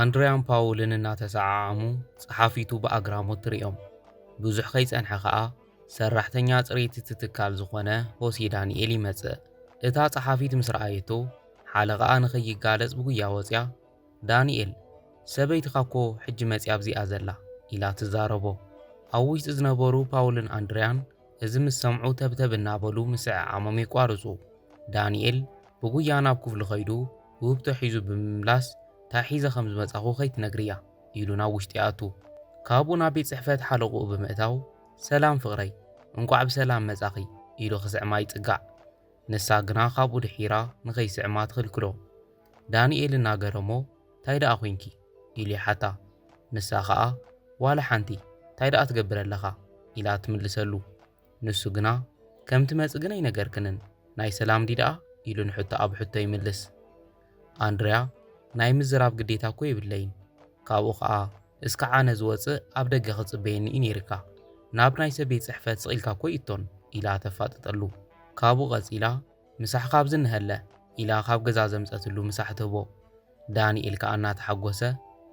ኣንድርያን ፓውልን እናተሰዓዓሙ ጸሓፊቱ ብኣግራሞት ትርእዮም። ብዙሕ ከይጸንሐ ከኣ ሰራሕተኛ ጽሬት እቲ ትካል ዝኾነ ሆሴ ዳንኤል ይመጽእ። እታ ጸሓፊት ምስ ረኣየቶ ሓለቓኣ ንኸይጋለጽ ብጉያ ወጽያ፣ "ዳንኤል፣ ሰበይትኻ እኮ ሕጂ መጽያ ኣብዚኣ ዘላ" ኢላ ትዛረቦ። ኣብ ውሽጢ ዝነበሩ ፓውልን ኣንድርያን እዚ ምስ ሰምዑ ተብተብ እናበሉ ምስዕዓሞም የቋርጹ። ዳንኤል ብጉያ ናብ ክፍሉ ኸይዱ ውህብቶ ሒዙ ብምምላስ፣ "እንታይ ሒዘ ከም ዝመጻኹ ከይትነግርያ" ኢሉ ናብ ውሽጢ ይኣቱ። ካብኡ ናብ ቤት ጽሕፈት ሓለቕኡ ብምእታው፣ "ሰላም ፍቕረይ፣ እንቋዕ ብሰላም መጻኺ" ኢሉ ክስዕማ ይጽጋዕ። ንሳ ግና ካብኡ ድሒራ ንኸይስዕማ ትኽልክሎ። ዳንኤል እናገረሞ፣ "እንታይ ደኣ ኾይንኪ?" ኢሉ ይሓታ። ንሳ ኸኣ፣ "ዋላ ሓንቲ፣ እንታይ ደኣ ትገብር ኣለኻ?" ኢላ ትምልሰሉ። ንሱ ግና፣ "ከም ትመጽእ ግን ኣይነገርክንን፣ ናይ ሰላም ድዩ ደኣ?" ኢሉ ንሕቶኣ ብሕቶ ይምልስ። ኣንድርያ፣ "ናይ ምዝራብ ግዴታ እኮ የብለይን፣ ካብኡ ኸኣ እስካብ ኣነ ዝወጽእ ኣብ ደገ ክጽበየኒ እዩ ነይርካ፣ ናብ ናይ ሰብ ቤት ጽሕፈት ስቕ ኢልካ እኮ ይእቶን" ኢላ ተፋጥጠሉ። ካብኡ ቀጺላ፣ "ምሳሕ ካብዚ እንሀለ" ኢላ ካብ ገዛ ዘምጸትሉ ምሳሕ ትህቦ። ዳንኤል ከኣ እናተሓጎሰ፣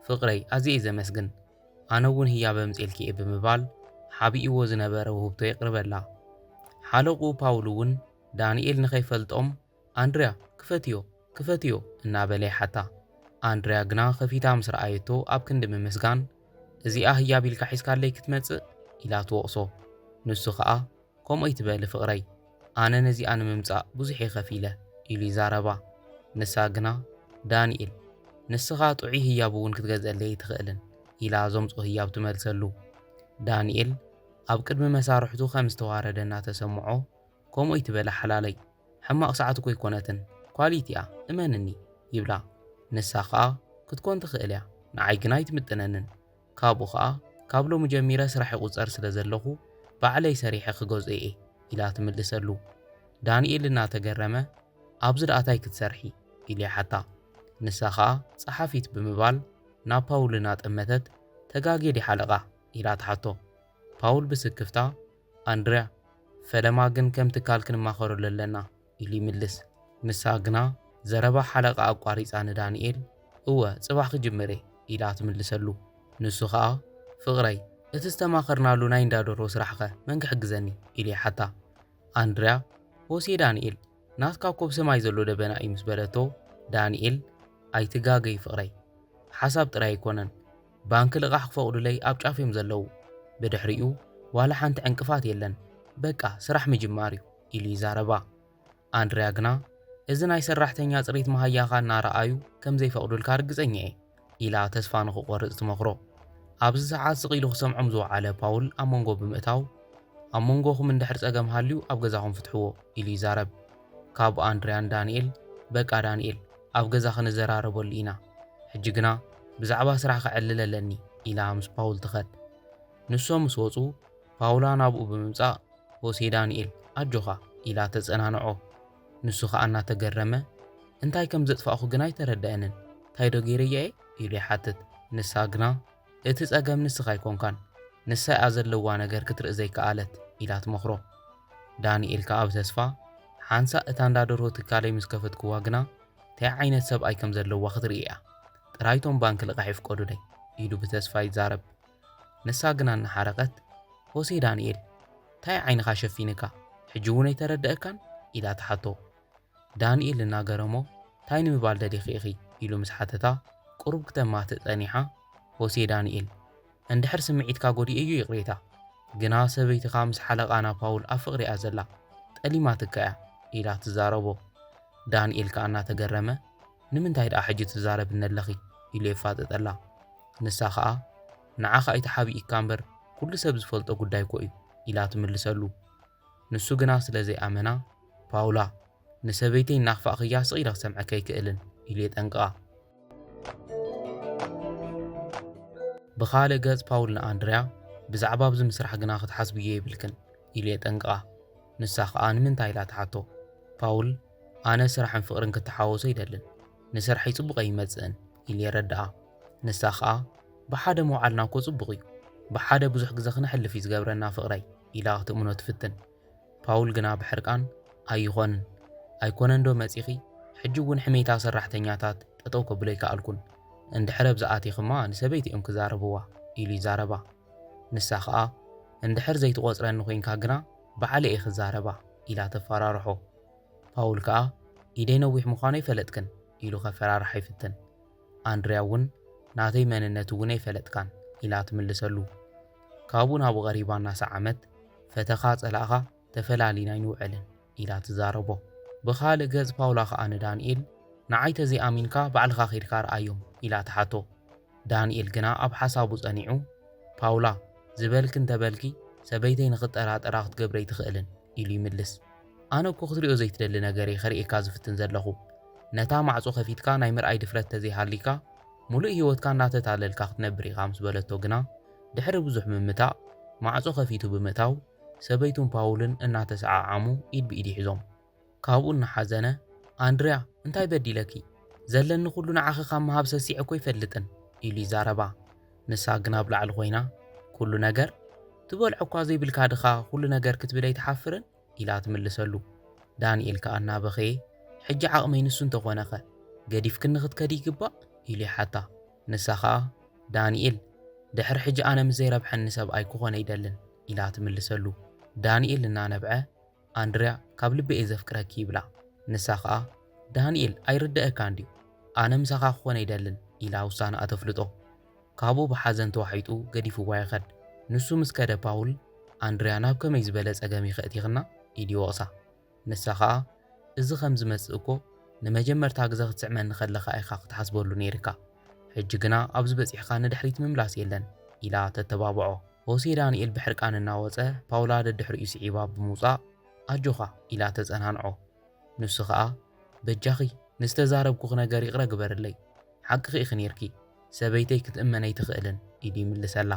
"ፍቕረይ፣ ኣዝየ እየ ዘመስግን፣ ኣነ እውን ህያብ ኣምጽኤልኪ እየ" ብምባል ሓቢእዎ ዝነበረ ውህብቶ የቕርበላ። ሓለቕኡ ፓውል እውን ዳንኤል ንኸይፈልጦም፣ "ኣንድርያ፣ ክፈትዮ፣ ክፈትዮ" እናበለ ይሓታ። ኣንድርያ ግና ከፊታ ምስ ረኣየቶ ኣብ ክንዲ ምምስጋን፣ "እዚኣ ህያብ ኢልካ ሒዝካለይ ክትመጽእ?" ኢላ ትወቕሶ። ንሱ ኸኣ፣ "ከምኡ ኣይትበሊ ፍቕረይ፣ ኣነ ነዚኣ ንምምጻእ ብዙሕ እየ ከፊለ" ኢሉ ይዛረባ። ንሳ ግና፣ "ዳንኤል፣ ንስኻ ጥዑይ ህያብ እውን ክትገዝአለይ ኣይትኽእልን" ኢላ ዘምጽኦ ህያብ ትመልሰሉ። ዳንኤል ኣብ ቅድሚ መሳርሕቱ ከም ዝተዋረደ እናተሰምዖ፣ "ከምኡ ኣይትበሊ ሓላለይ፣ ሕማቕ ሰዓት እኮ ኣይኮነትን፣ ኳሊት እያ፣ እመንኒ" ይብላ። ንሳ ኸኣ፣ "ክትኮን ትኽእል እያ፣ ንዓይ ግና ኣይትምጥነንን። ካብኡ ኸኣ፣ ካብ ሎሚ ጀሚረ ስራሕ ይቑጸር ስለ ዘለኹ፣ ባዕለይ ሰሪሐ ክገዝኦ እየ" ኢላ ትምልሰሉ። ዳንኤል እናተገረመ፣ "ኣብዚ ደኣ ታይ ክትሰርሒ?" ኢሉ ይሓታ። ንሳ ኸኣ፣ "ጸሓፊት" ብምባል ናብ ፓውል እናጠመተት፣ "ተጋግየ ድየ ሓለቓ?" ኢላ ትሓቶ። ፓውል ብስክፍታ፣ "ኣንድርያ፣ ፈለማ ግን ከም ትካል ክንማኸረሉ ኣለና" ኢሉ ይምልስ። ንሳ ግና ዘረባ ሓለቓ ኣቋሪጻ ንዳንኤል፣ "እወ፣ ጽባሕ ክጅምር እየ" ኢላ ትምልሰሉ። ንሱ ኸኣ፣ "ፍቕረይ፣ እቲ ዝተማኸርናሉ ናይ እንዳ ደርሆ ስራሕኸ መን ክሕግዘኒ?" ኢሉ ይሓታ። ኣንድርያ፣ "ሆሴ ዳንኤል፣ ናትካ እኮ ብሰማይ ዘሎ ደበና እዩ" ምስ በለቶ፣ ዳንኤል፣ "ኣይትጋገይ ፍቕረይ፣ ሓሳብ ጥራይ ኣይኮነን፣ ባንኪ ልቓሕ ክፈቕዱለይ ኣብ ጫፍ እዮም ዘለዉ፣ ብድሕሪኡ ዋላ ሓንቲ ዕንቅፋት የለን፣ በቃ ስራሕ ምጅማር እዩ" ኢሉ ይዛረባ። ኣንድርያ ግና፣ "እዚ ናይ ሰራሕተኛ ጽሬት መሃያኻ እናረኣዩ ከም ዘይፈቕዱልካ ርግጸኛ እየ" ኢላ ተስፋ ንኽቖርጽ ትመኽሮ። ኣብዚ ሰዓት ስቕ ኢሉ ክሰምዖም ዝወዓለ ፓውል ኣብ መንጎ ብምእታው፣ "ኣብ መንጎኹም እንድሕር ጸገም ሃልዩ ኣብ ገዛኹም ፍትሕዎ" ኢሉ ይዛረብ። ካብ ኣንድርያን ዳንኤል፣ "በቃ ዳንኤል፣ ኣብ ገዛ ክንዘራረበሉ ኢና፣ ሕጂ ግና ብዛዕባ ስራሕ ከዕልል ኣለኒ" ኢላ ምስ ፓውል ትኸድ። ንሶም ምስ ወጹ፣ ፓውላ ናብኡ ብምምጻእ፣ "ሆሴ ዳንኤል፣ ኣጆኻ" ኢላ ተጸናንዖ። ንሱ ኸኣ እናተገረመ፣ "እንታይ ከም ዘጥፋእኹ ግና ኣይተረድአንን፣ እንታይ ዶ ገይረያ እየ?" ኢሉ ይሓትት። ንሳ ግና፣ "እቲ ጸገም ንስኻ ኣይኮንካን፣ ንሳ እያ ዘለዋ ነገር ክትርኢ ዘይከኣለት" ኢላ ትመኽሮ። ዳንኤል ከኣ ብተስፋ፣ "ሓንሳእ እታ እንዳ ደርሆ ትካለይ ምስ ከፈትክዋ ግና፣ እንታይ ዓይነት ሰብኣይ ከም ዘለዋ ክትርኢ እያ። ጥራይ እቶም ባንክ ልቓሕ ይፍቀዱለይ" ኢሉ ብተስፋ ይዛረብ። ንሳ ግና እናሓረቐት፣ "ሆሴ ዳንኤል፣ እንታይ ዓይንኻ ሸፊንካ? ሕጂ እውን ኣይተረድአካን?" ኢላ ትሓቶ። ዳንኤል እናገረሞ፣ "እንታይ ንምባል ደሊኺ ኢኺ?" ኢሉ ምስ ሓተታ፣ ቁሩብ ክተማትእ ጸኒሓ፣ "ሆሴ ዳንኤል፣ እንድሕር ስምዒትካ ጎዲኤዮ ይቕሬታ፣ ግና ሰበይትኻ ምስ ሓለቓና ፓውል ኣብ ፍቕሪ እያ ዘላ፣ ጠሊማትካ እያ" ኢላ ትዛረቦ። ዳንኤል ከኣ እናተገረመ፣ "ንምንታይ ደኣ ሕጂ ትዛረብኒ ኣለኺ?" ኢሉ የፋጥጠላ። ንሳ ኸኣ፣ "ንዓኻ ኣይተሓቢእካ እምበር፣ ኩሉ ሰብ ዝፈልጦ ጉዳይ እኮ እዩ" ኢላ ትምልሰሉ። ንሱ ግና ስለ ዘይኣመና፣ "ፓውላ፣ ንሰበይተይ እናኽፋእክያ ስቕ ኢለ ክሰምዐካ ኣይክእልን" ኢሉ የጠንቅቓ። ብኻልእ ገጽ ፓውል ንኣንድርያ፣ "ብዛዕባ ኣብዚ ምስራሕ ግና ክትሓስብዮ የብልክን" ኢሉ የጠንቅቓ። ንሳ ኸኣ ንምንታይ ኢላ ትሓቶ። ፓውል፣ "ኣነ ስራሕን ፍቕርን ክተሓወሶ ኣይደልን፣ ንስርሐይ ጽቡቕ ኣይመጽእን" ኢሉ የረድኣ። ንሳ ኸኣ፣ "ብሓደ ምውዓልና እኮ ጽቡቕ እዩ፣ ብሓደ ብዙሕ ግዜ ክነሕልፍ እዩ ዝገብረና ፍቕረይ" ኢላ ክትእምኖ ትፍትን። ፓውል ግና ብሕርቃን፣ "ኣይኾንን፣ ኣይኮነን ዶ መጺኺ? ሕጂ እውን ሕሜታ ሰራሕተኛታት ጠጠው ከብሎ ኣይከኣልኩን፣ እንድሕር ኣብዝኣቲኽማ ንሰበይቲ እዮም ክዛረብዋ ኢሉ ይዛረባ። ንሳ ኸኣ እንድሕር ዘይትቖጽረኒ ኮይንካ ግና ባዕለ እየ ክዛረባ ኢላ ተፈራርሖ። ፓውል ከኣ ኢደይ ነዊሕ ምዃኑ ኣይፈለጥክን ኢሉ ከፈራርሓ ይፍትን። ኣንድርያ እውን ናተይ መንነት እውን ኣይፈለጥካን ኢላ ትምልሰሉ። ካብኡ ናብኡ ቐሪባ እናሰዓመት ፈተኻ ጸላእኻ ተፈላሊና ኣይንውዕልን ኢላ ትዛረቦ። ብኻልእ ገጽ ፓውላ ኸኣ ንዳንኤል ንዓይ ተዘይኣሚንካ ባዕልኻ ኺድካ ረኣዮም ኢላ ትሓቶ። ዳንኤል ግና ኣብ ሓሳቡ ጸኒዑ ፓውላ ዝበልኪ እንተበልኪ ሰበይተይ ንኽጠራጠራ ክትገብረ ኣይትኽእልን ኢሉ ይምልስ። ኣነ እኮ ክትሪኦ ዘይትደሊ ነገር እየ ከርእየካ ዝፍትን ዘለኹ። ነታ ማዕጾ ከፊትካ ናይ ምርኣይ ድፍረት ተዘይሃሊካ ምሉእ ህይወትካ እናተታለልካ ክትነብር ኢኻ ምስ በለቶ ግና ድሕሪ ብዙሕ ምምታእ ማዕጾ ከፊቱ ብምእታው ሰበይቱን ፓውልን እናተሰዓዓሙ ኢድ ብኢድ ይሕዞም። ካብኡ እናሓዘነ ኣንድርያ እንታይ በዲለኪ? ዘለኒ ኩሉ ንዓኺ ካብ ምሃብ ሰሲዐ እኮ ኣይፈልጥን ኢሉ ይዛረባ። ንሳ ግና ኣብ ላዕሊ ኮይና ኩሉ ነገር ትበልዖ እኳ ዘይብልካ ድኻ ኩሉ ነገር ክትብል ኣይትሓፍርን ኢላ ትምልሰሉ። ዳንኤል ከኣ እናበኸየ ሕጂ ዓቕመይ ንሱ እንተኾነኸ ገዲፍክኒ ክትከዲ ይግባእ ኢሉ ይሓታ። ንሳ ኸኣ ዳንኤል ድሕሪ ሕጂ ኣነ ምስ ዘይረብሐኒ ሰብኣይ ክኾነ ኣይደልን ኢላ ትምልሰሉ። ዳንኤል እናነብዐ ኣንድርያ ካብ ልቢ እየ ዘፍቅረኪ ይብላ። ንሳ ኸኣ ዳንኤል ኣይርደአካን ድዩ ኣነ ምሳኻ ክኾነ ኣይደልን ኢላ ውሳነኣ ተፍልጦ። ካብኡ ብሓዘን ተዋሒጡ ገዲፍዋ ይኸድ። ንሱ ምስ ከደ ፓውል ኣንድርያ ናብ ከመይ ዝበለ ጸገም ኢኺ ኣእቲኽና ኢሉ ይወቕሳ። ንሳ ኸኣ እዚ ከም ዝመጽእ እኮ ንመጀመርታ ግዘ ክትስዕመኒ ከለኻ ኢኻ ክትሓስበሉ ነይርካ። ሕጂ ግና ኣብዚ በጺሕካ ንድሕሪት ምምላስ የለን ኢላ ተተባብዖ። ሆሴ ዳንኤል ብሕርቃን እናወጸ ፓውላ ደድሕሪኡ ስዒባ ብምውጻእ ኣጆኻ ኢላ ተጸናንዖ። ንሱ ኸኣ በጃኺ ንዝተዛረብኩኺ ነገር ይቕረ ግበርለይ፣ ሓቅኺ ኢኺ ኔርኪ፣ ሰበይተይ ክትእመን ኣይትኽእልን ኢሉ ይምልሰላ።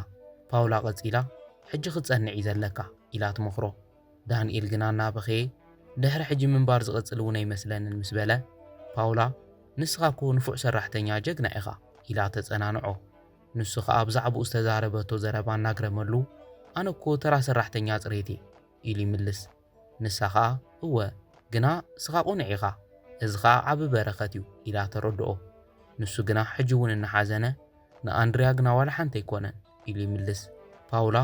ፓውላ ቀጺላ ሕጂ ክትጸንዕ እዩ ዘለካ ኢላ ትመኽሮ። ዳንኤል ግና እናበኸየ ድሕሪ ሕጂ ምንባር ዝቕጽል እውን ኣይመስለንን ምስ በለ ፓውላ ንስኻ እኮ ንፉዕ ሰራሕተኛ ጀግና ኢኻ ኢላ ተጸናንዖ። ንሱ ኸኣ ብዛዕባኡ ዝተዛረበቶ ዘረባ እናግረመሉ ኣነ እኮ ተራ ሰራሕተኛ ጽሬት እየ ኢሉ ይምልስ። ንሳ ኸኣ እወ ግና እስኻ ቁኑዕ ኢኻ፣ እዚ ኸኣ ዓቢ በረኸት እዩ ኢላ ተረድኦ። ንሱ ግና ሕጂ እውን እናሓዘነ ንኣንድርያ ግና ዋላ ሓንቲ ኣይኮነን ኢሉ ይምልስ። ፓውላ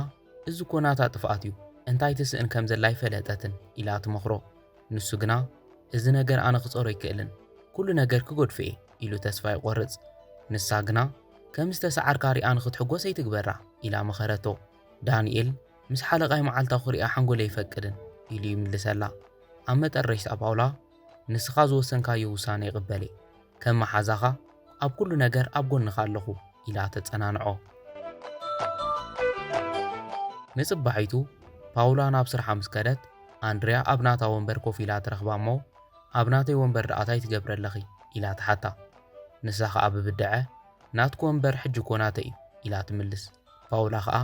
እዚ እኮ ናታ ጥፍኣት እዩ፣ እንታይ ትስእን ከም ዘላ ኣይፈለጠትን ኢላ ትመኽሮ። ንሱ ግና እዚ ነገር ኣነ ክጸሮ ኣይክእልን፣ ኩሉ ነገር ክገድፎ እየ ኢሉ ተስፋ ይቖርጽ። ንሳ ግና ከም ዝተሰዓርካ ሪኣ ንኽትሕጎስ ኣይትግበራ ኢላ መኸረቶ። ዳንኤል ምስ ሓለቓይ መዓልታዊ ክሪኣ ሓንጎለይ ኣይፈቅድን ኢሉ ይምልሰላ። ኣብ መጠረሽታ ፓውላ ንስኻ ዝወሰንካዮ ውሳነ ይቕበል እየ፣ ከም መሓዛኻ ኣብ ኩሉ ነገር ኣብ ጎንኻ ኣለኹ ኢላ ተጸናንዖ። ንጽባሒቱ ፓውላ ናብ ስርሓ ምስ ከደት ኣንድርያ ኣብ ናታ ወንበር ኮፍ ኢላ ትረኽባ እሞ ኣብ ናተይ ወንበር ደኣ ታይ ትገብሪ ኣለኺ ኢላ ትሓታ። ንሳ ኸኣ ብብድዐ ናትኪ ወንበር ሕጂ እኮ ናተይ እዩ ኢላ ትምልስ። ፓውላ ኸኣ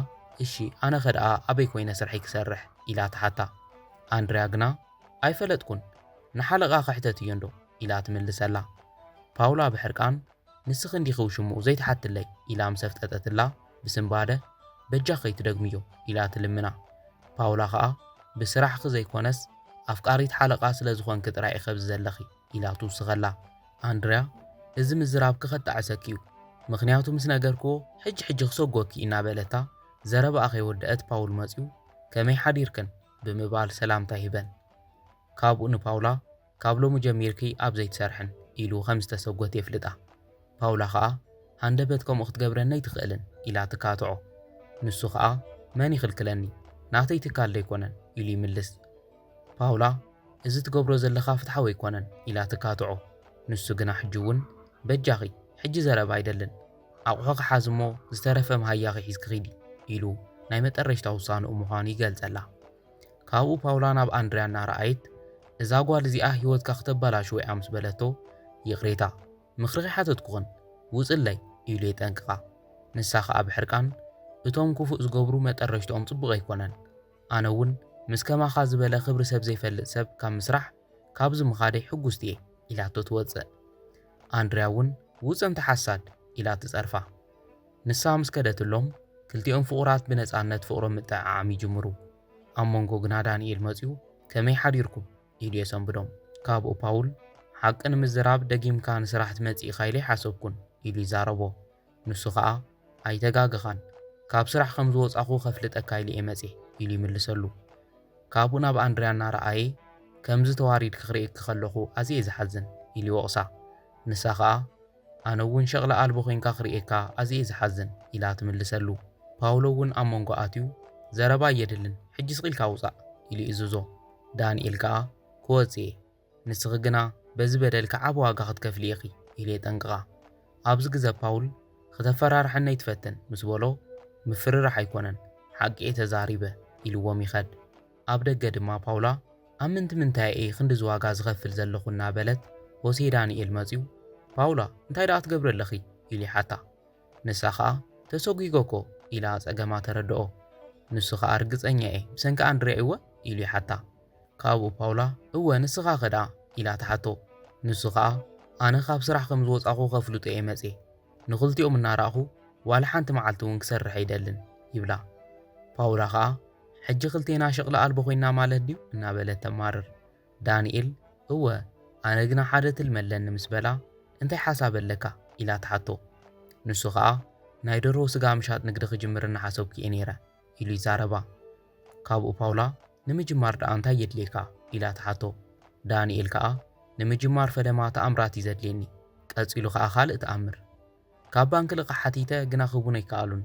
እሺ ኣነኸ ደኣ ኣበይ ኮይነ ስርሐይ ክሰርሕ ኢላ ትሓታ። ኣንድርያ ግና ኣይፈለጥኩን ንሓለቓ ክሕተት እዮ እንዶ ኢላ ትምልሰላ። ፓውላ ብሕርቃን ንስኺ እንዲኺ ውሽምኡ ዘይትሓትለይ ኢላ ምስ ኣፍጠጠትላ ብስንባደ በጃኺ ከይትደግምዮ ኢላ ትልምና። ፓውላ ኸኣ ብስራሕኺ ዘይኮነስ ኣፍቃሪት ሓለቓ ስለ ዝኾንኪ ጥራይ ኢኺ ኣብዚ ዘለኺ ኢላ ትውስኸላ። ኣንድርያ እዚ ምዝራብኪ ከጣዕሰኪ እዩ፣ ምኽንያቱ ምስ ነገርክዎ ሕጂ ሕጂ ክሰጎኪ እናበለታ ዘረባኣ ከይወደአት ፓውል መጺኡ ከመይ ሓዲርክን ብምባል ሰላምታ ይህበን። ካብኡ ንፓውላ ካብ ሎሚ ጀሚርኪ ኣብ ዘይትሰርሕን ኢሉ ከም ዝተሰጎት የፍልጣ። ፓውላ ኸኣ ሃንደበት ከምኡ ክትገብረኒ ኣይትኽእልን ኢላ ትካትዖ። ንሱ ኸኣ መን ይኽልክለኒ ናተይ ትካል ደይኮነን ኢሉ ይምልስ። ፓውላ እዚ ትገብሮ ዘለኻ ፍትሓዊ ኣይኮነን ኢላ ትካትዖ። ንሱ ግና ሕጂ እውን በጃኺ ሕጂ ዘረባ ኣይደልን ኣቑሑኺ ሓዚ እሞ ዝተረፈ መሃያኺ ሒዝኪ ኺዲ ኢሉ ናይ መጠረሽታ ውሳንኡ ምዃኑ ይገልጸላ። ካብኡ ፓውላ ናብ ኣንድርያ እናረኣየት እዛ ጓል እዚኣ ህይወትካ ክተበላሽዎ እያ ምስ በለቶ ይቕሬታ ምኽሪ ከይሓተትኩኽን ውፅለይ ኢሉ የጠንቅቓ። ንሳ ኸኣ ብሕርቃን እቶም ክፉእ ዝገብሩ መጠረሽትኦም ጽቡቕ ኣይኮነን። ኣነ እውን ምስ ከማኻ ዝበለ ክብሪ ሰብ ዘይፈልጥ ሰብ ካብ ምስራሕ ካብዚ ምኻደይ ሕጉስቲ እየ ኢላቶ ትወፅእ። ኣንድርያ እውን ውፅ እንተ ሓሳድ ኢላ ትፀርፋ። ንሳ ምስ ከደትሎም ክልቲኦም ፍቑራት ብነፃነት ፍቕሮም ምጥዕዓም ይጅምሩ። ኣብ መንጎ ግና ዳንኤል መፂኡ ከመይ ሓዲርኩም ኢሉ የሰንብዶም። ካብኡ ፓውል ሓቂ ንምዝራብ ደጊምካ ንስራሕ ትመፅእ ኢኻ ኢለ ኣይሓሰብኩን ኢሉ ይዛረቦ። ንሱ ኸኣ ኣይተጋገኻን፣ ካብ ስራሕ ከም ዝወጻኹ ከፍልጠካ ኢሉ እየ መጽየ ኢሉ ይምልሰሉ። ካብኡ ናብ ኣንድርያ እናረኣየ ከምዚ ተዋሪድኪ ክርእየኪ ከለኹ ኣዝየ ዝሓዝን ኢሉ ይወቕሳ። ንሳ ኸኣ ኣነ እውን ሸቕላ ኣልቦ ኮይንካ ክርእየካ ኣዝየ ዝሓዝን ኢላ ትምልሰሉ። ፓውሎ እውን ኣብ መንጎ ኣትዩ ዘረባ የድልን፣ ሕጂ ስቒልካ ውጻእ ኢሉ ይእዝዞ። ዳንኤል ከኣ ክወጽእ እየ፣ ንስኺ ግና በዚ በደልኪ ዓቢ ዋጋ ክትከፍሊ ኢኺ ኢሉ የጠንቅቓ። ኣብዚ ግዘ ፓውል ክተፈራርሐኒ ኣይትፈትን ምስ በሎ ምፍርራሕ ኣይኮነን፣ ሓቂ እየ ተዛሪበ ኢልዎም ይኸድ። ኣብ ደገ ድማ ፓውላ ኣብ ምንቲ ምንታይ እየ ክንድዚ ዋጋ ዝኸፍል ዘለኹ እናበለት ሆሴ ዳንኤል መጺኡ ፓውላ እንታይ ደኣ ትገብሪ ኣለኺ ኢሉ ይሓታ። ንሳ ኸኣ ተሰጒጎ እኮ ኢላ ጸገማ ተረድኦ። ንሱ ኸኣ ርግጸኛ እየ ብሰንኪ ኣንድርያ እወ ኢሉ ይሓታ። ካብኡ ፓውላ እወ ንስኻ ኸ ደኣ ኢላ ትሓቶ። ንሱ ኸኣ ኣነ ካብ ስራሕ ከም ዝወጻኹ ከፍልጦ እየ መጽየ። ንኽልቲኦም እናረኣኹ ዋላ ሓንቲ መዓልቲ እውን ክሰርሕ ኣይደልን ይብላ። ፓውላ ኸኣ ሕጂ ክልቴና ሸቕሊ ኣልቦ ኮይና ማለት ድዩ እናበለት ተማርር። ዳንኤል እወ ኣነ ግና ሓደ ትልሚ ኣለኒ ምስ በላ እንታይ ሓሳብ ኣለካ ኢላ ትሓቶ። ንሱ ኸኣ ናይ ደርሆ ስጋ ምሻጥ ንግዲ ክጅምር እናሓሰብኩ እየ ነይረ ኢሉ ይዛረባ። ካብኡ ፓውላ ንምጅማር ደኣ እንታይ የድልየካ ኢላ ትሓቶ። ዳንኤል ከኣ ንምጅማር ፈለማ ተኣምራት እዩ ዘድልየኒ፣ ቀጺሉ ከኣ ካልእ ተኣምር። ካብ ባንኪ ልቓሕ ሓቲተ ግና ክህቡኒ ኣይከኣሉን።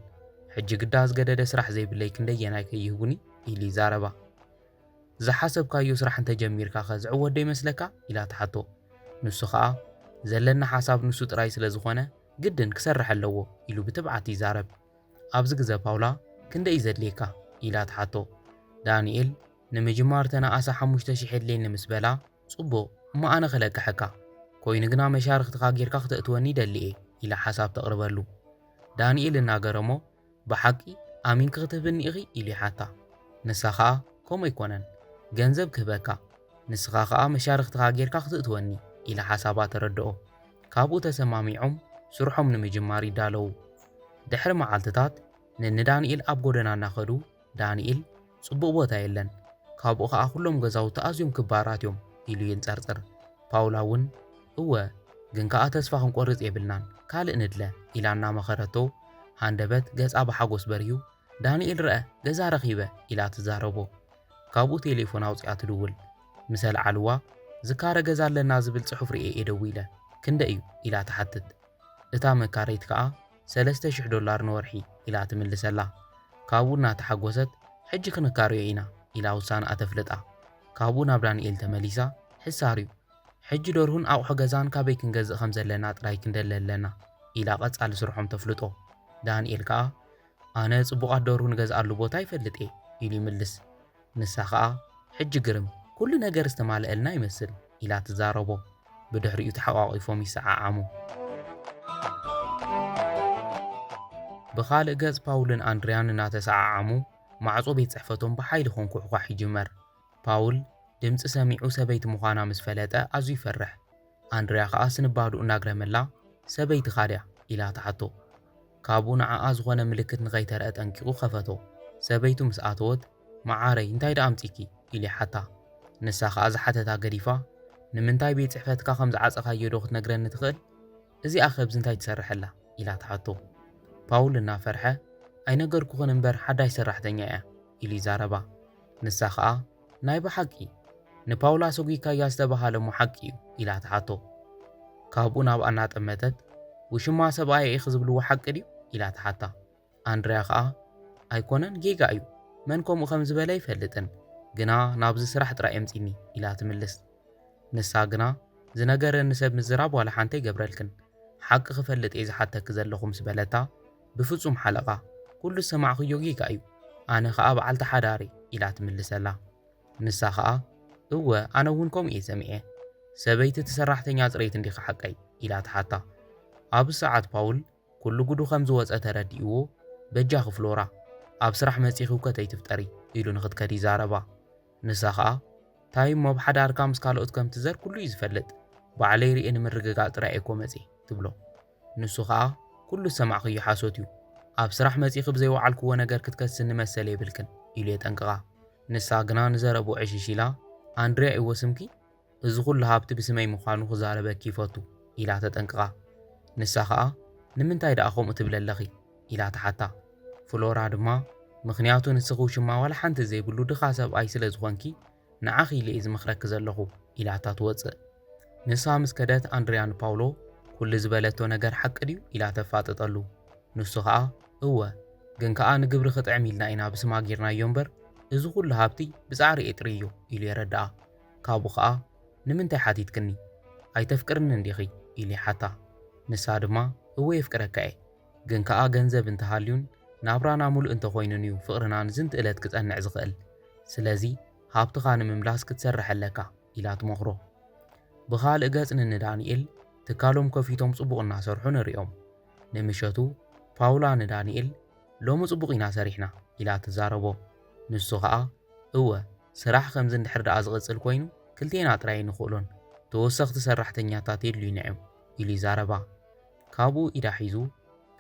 ሕጂ ግዳ ዝገደደ ስራሕ ዘይብለይ ክንደየናይ ከይህቡኒ ኢሉ ይዛረባ። ዝሓሰብካዮ ስራሕ እንተጀሚርካ ኸ ዝዕወት ዶ ይመስለካ ኢላ ትሓቶ። ንሱ ኸኣ ዘለና ሓሳብ ንሱ ጥራይ ስለ ዝኾነ ግድን ክሰርሕ ኣለዎ ኢሉ ብትብዓት ይዛረብ። ኣብዚ ግዘ ፓውላ ክንደይ እዩ ዘድልየካ ኢላ ትሓቶ። ዳንኤል ንምጅማር ተነኣሰ ሓሙሽተ ሽሕ የድልየኒ ምስ በላ ጽቡቕ እሞ ኣነ ክለቅሐካ ኮይኑ ግና መሻርኽትኻ ጌርካ ክተእትወኒ ይደሊ እየ ኢላ ሓሳብ ተቕርበሉ። ዳንኤል እናገረሞ ብሓቂ ኣሚንኪ ክትህብኒ ኢኺ ኢሉ ይሓታ። ንሳ ኸኣ ከምኡ ኣይኮነን ገንዘብ ክህበካ ንስኻ ኸኣ መሻርኽትኻ ጌርካ ክትእትወኒ ኢላ ሓሳባ ተረድኦ። ካብኡ ተሰማሚዖም ስርሖም ንምጅማር ይዳለዉ። ድሕሪ መዓልትታት ንንዳንኤል ኣብ ጎደና እናኸዱ ዳንኤል ጽቡቕ ቦታ የለን፣ ካብኡ ኸኣ ኩሎም ገዛውቲ ኣዝዮም ክባራት እዮም ኢሉ የንጸርጽር። ፓውላ እውን እወ ግን ከኣ ተስፋ ክንቆርጽ የብልናን ካልእ ንድለ ኢላ እናመኸረቶ ሃንደበት ገጻ ብሓጎስ በርሂዩ ዳንኤል ርአ ገዛ ረኺበ ኢላ ትዛረቦ። ካብኡ ቴሌፎን ኣውጺኣ ትድውል። ምስ ኣልዓልዋ ዝካረ ገዛ ኣለና ዝብል ጽሑፍ ርእየ እየ ደዊለ፣ ክንደይ እዩ ኢላ ትሓትት። እታ መካረይት ከኣ ሰለስተ ሽሕ ዶላር ንወርሒ ኢላ ትምልሰላ። ካብኡ እናተሓጎሰት ሕጂ ክንካረዮ ኢና ኢላ ውሳነኣ ተፍልጣ። ካብኡ ናብ ዳንኤል ተመሊሳ ሕሳርዩ ሕጂ ደርሁን ኣቑሑ ገዛን ካበይ ክንገዝእ ከም ዘለና ጥራይ ክንደሊ ኣለና ኢላ ቀጻሊ ስርሖም ተፍልጦ። ዳንኤል ከኣ ኣነ ጽቡቓት ደርሁ ንገዝኣሉ ቦታ ይፈልጥ እየ ኢሉ ይምልስ። ንሳ ኸኣ ሕጂ ግርም ኩሉ ነገር ዝተማልአልና ይመስል ኢላ ትዛረቦ። ብድሕሪኡ ተሓቋቒፎም ይሰዓዓሙ። ብኻልእ ገጽ ፓውልን ኣንድርያን እናተሰዓዓሙ ማዕጾ ቤት ጽሕፈቶም ብሓይሊ ኮንኩሕኳሕ ይጅመር። ፓውል ድምጺ ሰሚዑ ሰበይቲ ምዃና ምስ ፈለጠ ኣዝዩ ይፈርሕ። ኣንድርያ ኸኣ ስንባዱ እናግረመላ ሰበይትኻ ድያ ኢላ ትሓቶ። ካብኡ ንዓኣ ዝኾነ ምልክት ንኸይተረአ ጠንቂቑ ከፈቶ። ሰበይቱ ምስ ኣተወት መዓረይ እንታይ ደኣ ኣምጺኪ ኢሉ ይሓታ። ንሳ ኸኣ ዝሓተታ ገዲፋ ንምንታይ ቤት ጽሕፈትካ ከም ዝዓጸኻዮ ዶ ክትነግረኒ ትኽእል? እዚኣ ኸ ኣብዚ እንታይ ትሰርሕ ኣላ ኢላ ትሓቶ። ፓውል እናፈርሐ ኣይነገርኩኽን እምበር ሓዳሽ ሰራሕተኛ እያ ኢሉ ይዛረባ። ንሳ ኸኣ ናይ ብሓቂ ንፓውላ ሰጒካያ ዝተባሃለ እሞ ሓቂ እዩ ኢላ ትሓቶ። ካብኡ ናብኣ እናጠመተት ውሽማ ሰብኣየ ኢኺ ዝብልዎ ሓቂ ድዩ ኢላ ትሓታ። ኣንድርያ ኸኣ ኣይኮነን ጌጋ እዩ፣ መን ከምኡ ከም ዝበለ ኣይፈልጥን፣ ግና ናብዚ ስራሕ ጥራይ ኣምጺኒ ኢላ ትምልስ። ንሳ ግና ዝነገረኒ ሰብ ምዝራብ ዋላ ሓንቲ ኣይገብረልክን፣ ሓቂ ክፈልጥ እየ ዝሓተኪ ዘለኹ ምስ በለታ ብፍጹም ሓለቓ ኩሉ ዝሰማዕክዮ ጌጋ እዩ፣ ኣነ ኸኣ በዓልቲ ሓዳር እየ ኢላ ትምልሰላ። ንሳ ኸኣ እወ ኣነ እውን ከምኡ እየ ሰሚዐ፣ ሰበይቲ እቲ ሰራሕተኛ ጽሬት እንዲኻ ሓቀይ ኢላ ትሓታ። ኣብዚ ሰዓት ፓውል ኩሉ ጉዱ ከም ዝወጸ ተረዲእዎ በጃኺ ፍሎራ ኣብ ስራሕ መጺኺ ህውከት ኣይትፍጠሪ ኢሉ ንኽትከድ ይዛረባ። ንሳ ኸኣ ታይ እሞ ብሓዳርካ ምስ ካልኦት ከም ትዘር ኩሉ እዩ ዝፈልጥ፣ ባዕለይ ርእየ ንምርግጋጽ ጥራይ እየ እኮ መጺኤ ትብሎ። ንሱ ኸኣ ኩሉ ዝሰማዕኽዮ ሓሶት እዩ፣ ኣብ ስራሕ መጺኺ ብዘይወዓልክዎ ነገር ክትከስኒ መሰል የብልክን ኢሉ የጠንቅቓ። ንሳ ግና ንዘረብኡ ዕሽሽ ኢላ ኣንድርያ እዎ ስምኪ እዚ ኩሉ ሃብቲ ብስመይ ምዃኑ ክዛረበኪ ይፈቱ ኢላ ተጠንቅቓ። ንሳ ኸኣ ንምንታይ ደኣ ከምኡ ትብሊ ኣለኺ? ኢላ ትሓታ። ፍሎራ ድማ፣ ምኽንያቱ ንስኺ ውሽማ ዋላ ሓንቲ ዘይብሉ ድኻ ሰብኣይ ስለ ዝኾንኪ፣ ንዓኺ ኢለ እየ ዝመኽረኪ ዘለኹ፣ ኢላታ ትወጽእ። ንሳ ምስ ከደት፣ ኣንድርያ ንፓውሎ፣ ኩሉ ዝበለቶ ነገር ሓቂ ድዩ? ኢላ ተፋጥጠሉ። ንሱ ኸኣ፣ እወ፣ ግን ከኣ ንግብሪ ክጥዕም ኢልና ኢና ብስማ ጌርናዮ እምበር፣ እዚ ኩሉ ሃብቲ ብጻዕሪ እየ ጥርዮ፣ ኢሉ የረድኣ። ካብኡ ኸኣ፣ ንምንታይ ሓቲትክኒ? ኣይተፍቅርኒ እንዲኺ? ኢሉ ይሓታ። ንሳ ድማ፣ እወ የፍቅረካ እየ፣ ግን ከኣ ገንዘብ እንተሃልዩን ናብራና ሙሉእ እንተኾይኑን እዩ ፍቕርና ንዝንት እለት ክጸንዕ ዝኽእል። ስለዚ ሃብትኻ ንምምላስ ክትሰርሕ ኣለካ፣ ኢላ ትመኽሮ። ብኻልእ ገጽ ንንዳንኤል ትካሎም ከፊቶም ጽቡቕ እናሰርሑ ንርእዮም። ንምሸቱ ፓውላ ንዳንኤል፣ ሎሚ ጽቡቕ ኢና ሰሪሕና፣ ኢላ ትዛረቦ። ንሱ ኸኣ፣ እወ፣ ስራሕ ከምዚ እንድሕር ደኣ ዝቕጽል ኮይኑ፣ ክልቴና ጥራይ ኣይንኽእሎን፣ ተወሰኽቲ ሰራሕተኛታት የድልዩና እዮም፣ ኢሉ ይዛረባ። ካብኡ ኢዳ ሒዙ፣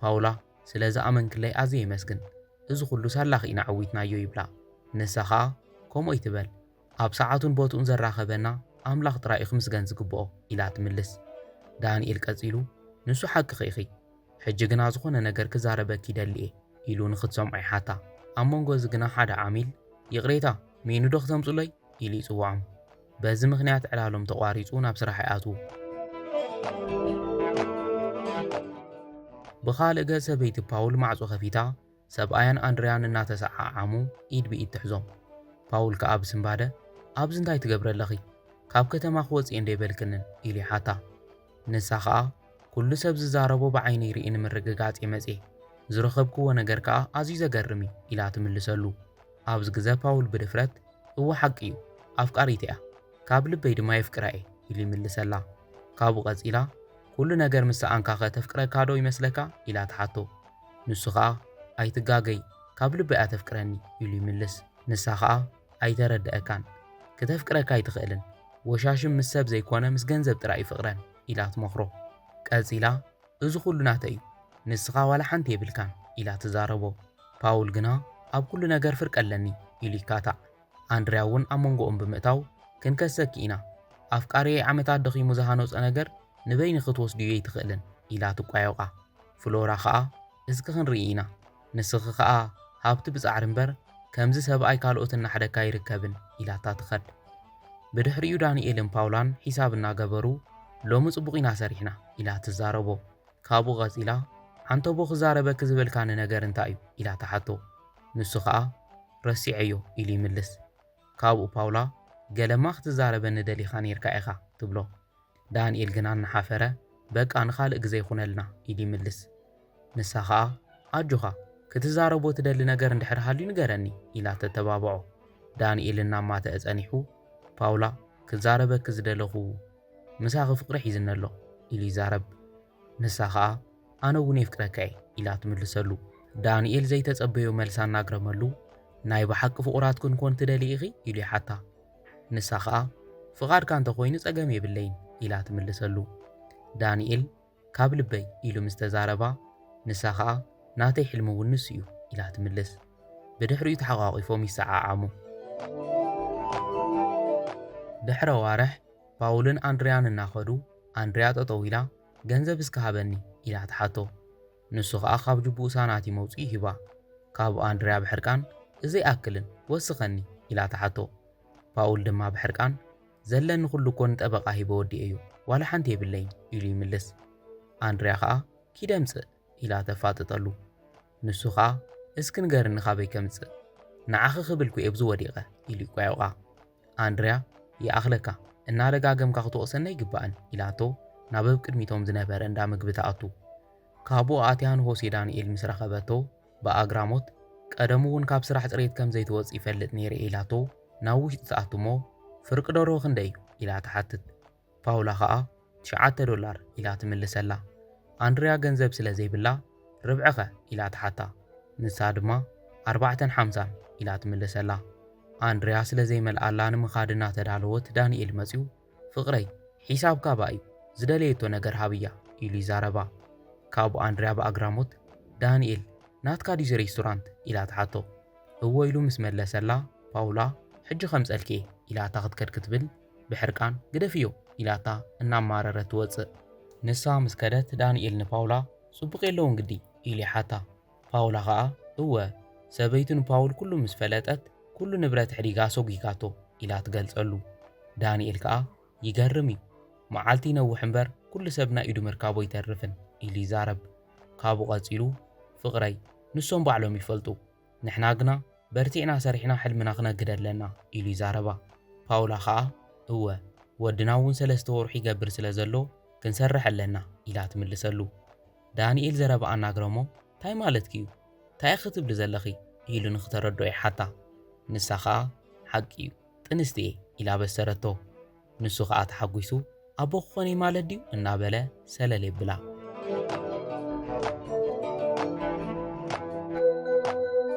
ፓውላ፣ ስለ ዝኣመንክለይ ኣዝየ የመስግን፣ እዚ ኩሉ ሳላኺ ኢና ዓዊትናዮ፣ ይብላ። ንሳ ኸኣ፣ ከምኡ ኣይትበል፣ ኣብ ሰዓቱን ቦትኡን ዘራኸበና ኣምላኽ ጥራይ እዩ ክምስገን ዝግብኦ፣ ኢላ ትምልስ። ዳንኤል ቀጺሉ፣ ንሱ ሓቅኺ ኢኺ፣ ሕጂ ግና ዝኾነ ነገር ክዛረበኪ ይደሊ እየ፣ ኢሉ ንኽትሰምዖ ይሓታ። ኣብ መንጎ እዚ ግና ሓደ ዓሚል፣ ይቕሬታ፣ ሜኑ ዶ ክተምጹለይ? ኢሉ ይጽውዖም። በዚ ምኽንያት ዕላሎም ተቋሪጹ ናብ ስራሕ ይኣትዉ። ብኻልእ ገጽ ሰበይቲ ፓውል ማዕጾ ከፊታ ሰብኣያን ኣንድርያን እናተሰዓዓሙ ኢድ ብኢድ ትሕዞም። ፓውል ከኣ ብስንባደ፣ "ኣብዚ እንታይ ትገብሪ ኣለኺ? ካብ ከተማ ክወጽእ እንዶ ኣይበልክንን?" ኢሉ ይሓታ። ንሳ ኸኣ፣ "ኩሉ ሰብ ዝዛረቦ ብዓይነይ ርኢ ንምርግጋጽ እየ መጽየ። ዝረኸብክዎ ነገር ከኣ ኣዝዩ ዘገርም እዩ" ኢላ ትምልሰሉ። ኣብዚ ግዘ ፓውል ብድፍረት፣ "እወ ሓቂ እዩ፣ ኣፍቃሪት እያ፣ ካብ ልበይ ድማ የፍቅራ እየ" ኢሉ ይምልሰላ። ካብኡ ቀጺላ፣ "ኩሉ ነገር ምስ ሰኣንካኸ ተፍቅረካ ዶ ይመስለካ?" ኢላ ትሓቶ። ንሱ ኸኣ፣ "ኣይትጋገይ፣ ካብ ልበይ እያ ተፍቅረኒ" ኢሉ ይምልስ። ንሳ ኸኣ፣ "ኣይተረድኣካን፣ ክተፍቅረካ ኣይትኽእልን፣ ወሻሽም ምስ ሰብ ዘይኮነ ምስ ገንዘብ ጥራይ እዩ ፍቕረን" ኢላ ትመኽሮ። ቀጺላ፣ "እዚ ኹሉ ናተይ እዩ፣ ንስኻ ዋላ ሓንቲ የብልካን" ኢላ ትዛረቦ። ፓውል ግና፣ "ኣብ ኩሉ ነገር ፍርቂ ኣለኒ" ኢሉ ይካታዕ። ኣንድርያ እውን ኣብ መንጎኦም ብምእታው፣ "ክንከሰኪ ኢና፣ ኣፍቃሪየይ ዓመታት ደኺሙ ዝሃነጾ ነገር ንበይንኺ ክትወስድዮ ኣይትኽእልን" ኢላ ትቋየቋ። ፍሎራ ኸኣ፣ "እስኪ ክንርኢ ኢና፣ ንስኺ ኸኣ ሃብቲ ብጻዕሪ እምበር፣ ከምዚ ሰብኣይ ካልኦት እናሕደካ ኣይርከብን" ኢላታ ትኸድ። ብድሕሪኡ ዳንኤልን ፓውላን ሒሳብ እናገበሩ፣ "ሎሚ ጽቡቕ ኢና ሰሪሕና" ኢላ ትዛረቦ። ካብኡ ቀጺላ፣ "ዓንተቦ ክዛረበኪ ዝበልካኒ ነገር እንታይ እዩ?" ኢላ ትሓቶ። ንሱ ኸኣ፣ "ረሲዐዮ" ኢሉ ይምልስ። ካብኡ ፓውላ፣ "ገለማ ክትዛረበኒ ደሊኻ ኔርካ ኢኻ" ትብሎ። ዳንኤል ግና እናሓፈረ፣ "በቃ ንኻልእ ግዜ ይኹነልና" ኢሉ ይምልስ። ንሳ ኸኣ፣ "ኣጆኻ፣ ክትዛረቦ ትደሊ ነገር እንድሕር ሃልዩ ንገረኒ" ኢላ ተተባብዖ። ዳንኤል እናማተአ ጸኒሑ፣ "ፓውላ፣ ክዛረበኪ ዝደለኹ ምሳኺ ፍቕሪ ሒዝኒ ኣሎ" ኢሉ ይዛረብ። ንሳ ኸኣ፣ "ኣነ እውን የፍቅረካ እየ" ኢላ ትምልሰሉ። ዳንኤል ዘይተጸበዮ መልሲ ኣናግረመሉ፣ "ናይ ብሓቂ ፍቑራት ክንኮን ትደሊ ኢኺ?" ኢሉ ይሓታ። ንሳ ኸኣ፣ "ፍቓድካ እንተኾይኑ ጸገም የብለይን" ኢላ ትምልሰሉ። ዳንኤል፣ "ካብ ልበይ" ኢሉ ምስ ተዛረባ፣ ንሳ ኸኣ፣ "ናተይ ሕልሚ እውን ንሱ እዩ" ኢላ ትምልስ። ብድሕሪኡ ተሓቋቒፎም ይሰዓዓሙ። ድሕሪ ኣዋርሕ፣ ፓውልን ኣንድርያን እናኸዱ፣ ኣንድርያ ጠጠው ኢላ፣ "ገንዘብ እስከ ሃበኒ" ኢላ ትሓቶ። ንሱ ኸኣ ካብ ጅቡኡ ሳናቲም ኣውጺኡ ሂባ። ካብኡ ኣንድርያ ብሕርቃን፣ "እዚ ኣይኣክልን፣ ወስኸኒ" ኢላ ትሓቶ። ፓውል ድማ ብሕርቃን፣ "ዘለኒ ኩሉ እኮ ንጠበቓ ሂበ ወዲኤዮ፣ ዋላ ሓንቲ የብለይን" ኢሉ ይምልስ። ኣንድርያ ኸኣ፣ "ኪድ ኣምጽእ" ኢላ ተፋጥጠሉ። ንሱ ኸኣ፣ "እስኪ ንገርኒ ካበይ ከምጽእ? ንዓኺ ክብል እኮ እየ ኣብዚ ወዲቐ" ኢሉ ይቋየቋ። ኣንድርያ፣ "ይኣኽለካ፣ እናደጋገምካ ክትወቕሰኒ ኣይግባእን" ኢላቶ ናብ ኣብ ቅድሚቶም ዝነበረ እንዳ ምግቢ ትኣቱ። ካብኡ ኣትያ ንሆሴ ዳንኤል ምስ ረኸበቶ፣ ብኣግራሞት፣ "ቀደሙ እውን ካብ ስራሕ ጽሬት ከም ዘይትወጽእ ይፈልጥ ነይረ" ኢላቶ ናብ ውሽጢ ትኣቱ እሞ፣ "ፍርቂ ደርሆ ክንደይ እዩ?" ኢላ ትሓትት። ፓውላ ኸኣ፣ "ትሽዓተ ዶላር" ኢላ ትምልሰላ። ኣንድርያ ገንዘብ ስለ ዘይብላ፣ "ርብዕኸ?" ኢላ ትሓታ። ንሳ ድማ፣ "ኣርባዕተን ሓምሳን" ኢላ ትምልሰላ። ኣንድርያ ስለ ዘይመልኣላ ንምኻድ እናተዳለወት ዳንኤል መጺኡ፣ "ፍቕረይ፣ ሒሳብ ካባ እዩ፣ ዝደለየቶ ነገር ሃብያ" ኢሉ ይዛረባ። ካብኡ ኣንድርያ ብኣግራሞት፣ "ዳንኤል፣ ናትካ ድዩ እዚ ሬስቶራንት?" ኢላ ትሓቶ። "እወ" ኢሉ ምስ መለሰላ፣ ፓውላ፣ "ሕጂ ከምጸልኪ እየ" ኢላታ ክትከድ ክትብል፣ ብሕርቃን፣ "ግደፍዮ" ኢላታ እናማረረት ትወጽእ። ንሳ ምስ ከደት፣ ዳንኤል ንፓውላ፣ ጽቡቕ የለውን ግዲ? ኢሉ ይሓታ። ፓውላ ኸኣ፣ እወ፣ ሰበይቱ ንፓውል ኩሉ ምስ ፈለጠት፣ ኩሉ ንብረት ሕዲጋ ኣሰጒጋቶ ኢላ ትገልጸሉ። ዳንኤል ከኣ፣ ይገርም እዩ፣ መዓልቲ ይነውሕ እምበር ኩሉ ሰብ ናይ ኢዱ ምርካቡ ኣይተርፍን ኢሉ ይዛረብ። ካብኡ ቀጺሉ፣ ፍቕረይ፣ ንሶም ባዕሎም ይፈልጡ፣ ንሕና ግና በርቲዕና ሰሪሕና ሕልምና ክነግድ ኣለና ኢሉ ይዛረባ። ፓውላ ኸኣ፣ እወ፣ ወድና እውን ሰለስተ ወርሒ ይገብር ስለ ዘሎ ክንሰርሕ ኣለና ኢላ ትምልሰሉ። ዳንኤል ዘረባኣ እናግረሞ፣ እንታይ ማለትኪ እዩ? እንታይ ኢኺ ትብሊ ዘለኺ? ኢሉ ንኽተረድኦ ይሓታ። ንሳ ኸኣ፣ ሓቂ እዩ፣ ጥንስቲ እየ ኢላ በሰረቶ። ንሱ ኸኣ ተሓጒሱ፣ ኣቦ ክኾን እዩ ማለት ድዩ? እናበለ ሰለል የብላ።